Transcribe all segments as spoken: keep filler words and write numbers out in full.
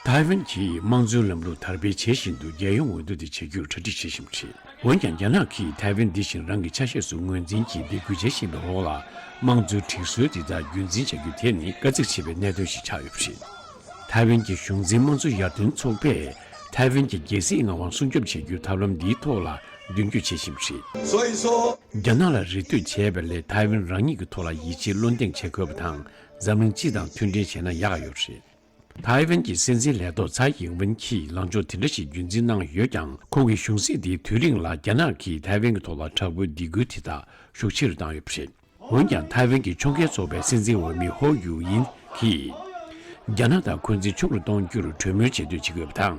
ཐའེ་ཝན་གྱིས་དམངས་གཙོའི་ལམ་ལུགས་དར་སྤེལ་བྱེད་བཞིན་དུ་རྒྱལ་ཡོངས་འོས་བསྡུ་དེ་བྱེད་རྒྱུར་གྲ་སྒྲིག་བྱེད་བཞིན་པ་རེད། འོན་ཀྱང་རྒྱ་ནག་གིས་ཐའེ་ཝན་འདི་བཞིན་རང་གི་ཆ་ཤས་སུ་ངོས་འཛིན་གྱིས་སྡིགས་སྐུལ་བྱེད་བཞིན་པའི་འོག་ལ། དམངས་གཙོའི་སྒྲིག་སྲོལ་འདི་དག་རྒྱུན་འཛིན་བྱ་རྒྱུ་དེ་ནི་དཀའ་ཚེགས་ཆེ་བའི་གནད་དོན་ཞིག་ཆགས་ཡོད་པ་རེད། ཐའེ་ཝན་གྱི་གཞུང་འཛིན་དམངས་གཙོ་ཡར་ཐོན་ཚོགས་པས་ཐའེ་ཝན་གྱི་རྒྱལ་སྲིད་ངག་དབང་སྲུང་སྐྱོབ་བྱེད་རྒྱུའི་ཐབས་ལམ་འདིའི་ཐོག་ལ་མདུན་སྐྱོད་བྱེད་བཞིན་པ་རེད། 所以说， རྒྱ་ནག་ལ་རེ་ལྟོས་བྱས་པ་ལས་ཐའེ་ཝན་རང་ཉིད་ཀྱི་ཐོག་ལ་ཡིད་ཆེས་བློ་གདེང་བྱེད་དགོས་པ་དང་། འཛམ་གླིང་སྤྱི་དང་མཐུན་འབྲེལ་བྱས་ན་ཡག་ཡོད་རེད། ཐའེ་ཝན་གྱི་སྲིད་འཛིན་ལས་ཐོག་ཚའེ་ཡིང་ཝེན་གྱིས་ལངས་ཕྱོགས་དེ་འདྲ་ཞིག་རྒྱུན་འཛིན་གནང་ཡོད་ཀྱང་། ཁོང་གི་གཞུང་སྲིད་དེའི་དུས་རིང་ལ་རྒྱ་ནག་གིས་ཐའེ་ཝན་གྱི་ཐོག་ལ་དྲག་པོའི་སྡིགས་སྐུལ་དེ་དག་ཤུགས་ཆེ་རུ་བཏང་ཡོད་པ་རེད། འོན་ཀྱང་། ཐའེ་ཝན་གྱི་ཕྱོགས་འགལ་ཚོགས་པའི་སྲིད་འཛིན་འོས་མི་ཧོ་ཡུ་ཡིན་གྱིས། རྒྱ་ནག་དང་འཁོན་འཛིན་ཆུང་རུ་གཏོང་རྒྱུར་གྲོས་མོལ་བྱེད་འདོད་བྱེད་དགོས་པ་དང་།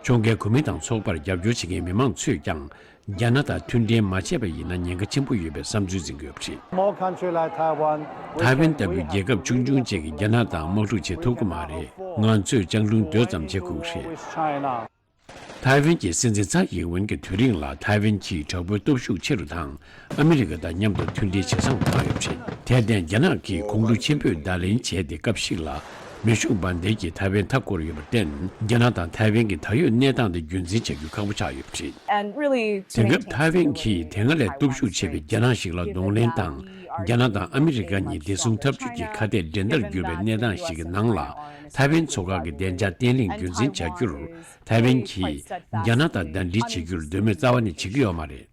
ཕྱོགས་འགལ་གོ་མི་དང་ཚོགས་པར་རྒྱབ་སྐྱོར་བྱེད་མཁན་མི་མང་ཚོས་ཀྱང་། རྒྱ་ནག་དང་མཐུན་འབྲེལ་མ་བྱས་པ་ཡིན་ན་ཉེན་ཁ་ཆེན་པོ་ཡོད་པའི་བསམ་ཚུལ་འཛིན་གྱི་ཡོད་པ་རེད། Small country like Taiwan, we ཐའེ་ཝན་can- ལྟ་བུའི་རྒྱལ་ཁབ་ཆུང་ཆུང་ཅིག་གིས་རྒྱ་ནག་དང་དམག་འཁྲུག་བྱེད་ཐུབ་ཀྱི་མ་རེད། ང་ཚོས་ལྕང་ལུང་རྡོལ་ཙམ་བྱེད་དགོས་ཀྱི་རེད། With China. ཐའེ་ཝན་གྱི་སྲིད་འཛིན་ཚའེ་ཡིང་ཝེན་གྱི་དུས་རིང་ལ་ཐའེ་ཝན་གྱིས་དྲག་པོའི་སྟོབས་ཤུགས་ཆེ་རུ་དང་། ཨ་མི་རི་ཀ་དང་མཉམ་དུ་མཐུན་སྒྲིལ་ཇེ་བཟང་དུ་བཏང་ཡོད་པ་རེད། དེར་བརྟེན། རྒྱ་ནག་གིས་ཁོང་ཁྲོ་ཆེན་པོས་བརྡ་ལན་བྱས་ཏེ། སྐབས་ཤིག་ལ་མེ་ཤུགས་འབར་མདེལ་གྱིས་ཐའེ་ཝན་མཐའ་བསྐོར་ཡོད་པར་བརྟེན། རྒྱ་ནག་དང་ཐའེ་ཝན་གྱི་ད་ཡོད་གནས་སྟངས་དེ་རྒྱུན་འཛིན་བྱ་རྒྱུ་ཁག་པོ་ཆགས་ཡོད་པ་རེད། And really, to དེང་སྐབས། maintain ཐའེ་ཝན་གྱིས་དེ་སྔ་ལས་སྟོབས་ཤུགས་ཆེ་བའི་རྒྱ་ནག་ཞིག་ལ་གདོང་ལེན་དང་། རྒྱ་ནག་དང་ཨ་མི་རི་ཀ་གཉིས་བདེ་སྲུང་འཐབ་ཇུས་ཀྱི་ཁ་གཏད་འགྲན་ཟླར་གྱུར་པའི་གནས་སྟངས་ཤིག་གི་ནང་ལ། ཐའེ་ཝན་མཚོ་འགག་གི་བདེ་འཇགས་བརྟན་ལྷིང་རྒྱུན་འཛིན་བྱ་རྒྱུར། ཐའེ་ཝན་གྱིས་རྒྱ་ནག་དང་ཟླ་སྒྲིལ་བྱེད་རྒྱུར་འདོད་མོས་རྩ་བ་ནས་བྱེད་ཀྱི་ཡོད་མ་རེད།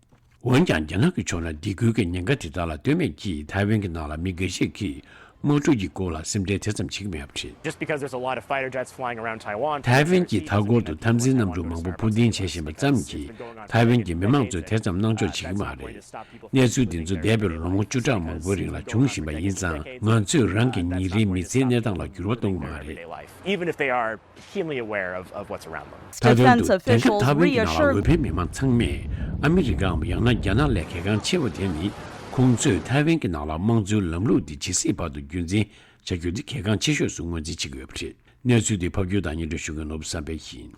འོན་ཀྱང་། རྒྱ་ནག་གི་ཕྱོགས་ནས་སྡིགས་སྐུལ་གྱི་ཉེན་ཁ་དེ་དག་ལ་ལྟོས་མེད་ཀྱིས། ཐའེ་ཝན་གྱི་ནང་ལ་མི་འགའ་ཤས་ཀྱིས་དམག་འཁྲུག་གི་སྐོར་ལ་སེམས་ཁྲལ་དེ་ཙམ་བྱེད་ཀྱི་མེད་པ་རེད། Just because there's a lot of fighter jets flying around Taiwan, ཐའེ་ཝན་གྱི་མཐའ་འཁོར་དུ་འཐབ་འཛིང་གནམ་གྲུ་མང་པོ་འཕུར་ལྡིང་བྱེད་བཞིན་པ་ཙམ་གྱིས། ཐའེ་ཝན་གྱི་མི་མང་ཚོས་དེ་ཙམ་སྣང་ཆོག་བྱེད་ཀྱི་མ་རེད། གནས་ཚུལ་འདི་ཚོ་འདས་པའི་ལོ་ངོ་བཅུ་ཕྲག་མང་པོའི་རིང་ལ་འབྱུང་བཞིན་པ་ཡིན་ཙང་། ང་ཚོས་རང་གི་ཉིན་རེའི་མི་ཚེའི་གནས་སྟངས་ལ་འགྱུར་བ་གཏོང་གི་མ་རེད། Even if they are keenly aware of, of what's around them. ད་དོན་དུ། དེང་སྐབས་ཐའེ་ཝན་གྱི་ནང་ལ་འོས་འཕེན་མི་མང་ཚང་མས། ཨ་མི་རི་ཀའམ་ཡང་ན་རྒྱ་ནག་ལས་གལ་འགངས་ཆེ་བ་དེ་ནི། ཁོང་ཚོས་ཐའེ་ཝན་གྱི་ནང་ལ་དམངས་གཙོའི་ལམ་ལུགས་འདི་ཇི་སྲིད་བར་དུ་རྒྱུན་འཛིན་བྱ་རྒྱུ་འདི་གལ་འགངས་ཆེ་ཤོས་སུ་ངོས་འཛིན་བྱེད་ཀྱི་ཡོད་པ་རེད། གནས་ཚུལ་འདི་ཕབ་སྒྱུར་དང་སྙན་སྒྲོན་ཞུ་མཁན་ནོར་བུ་བསམ་འཕེལ་ཡིན།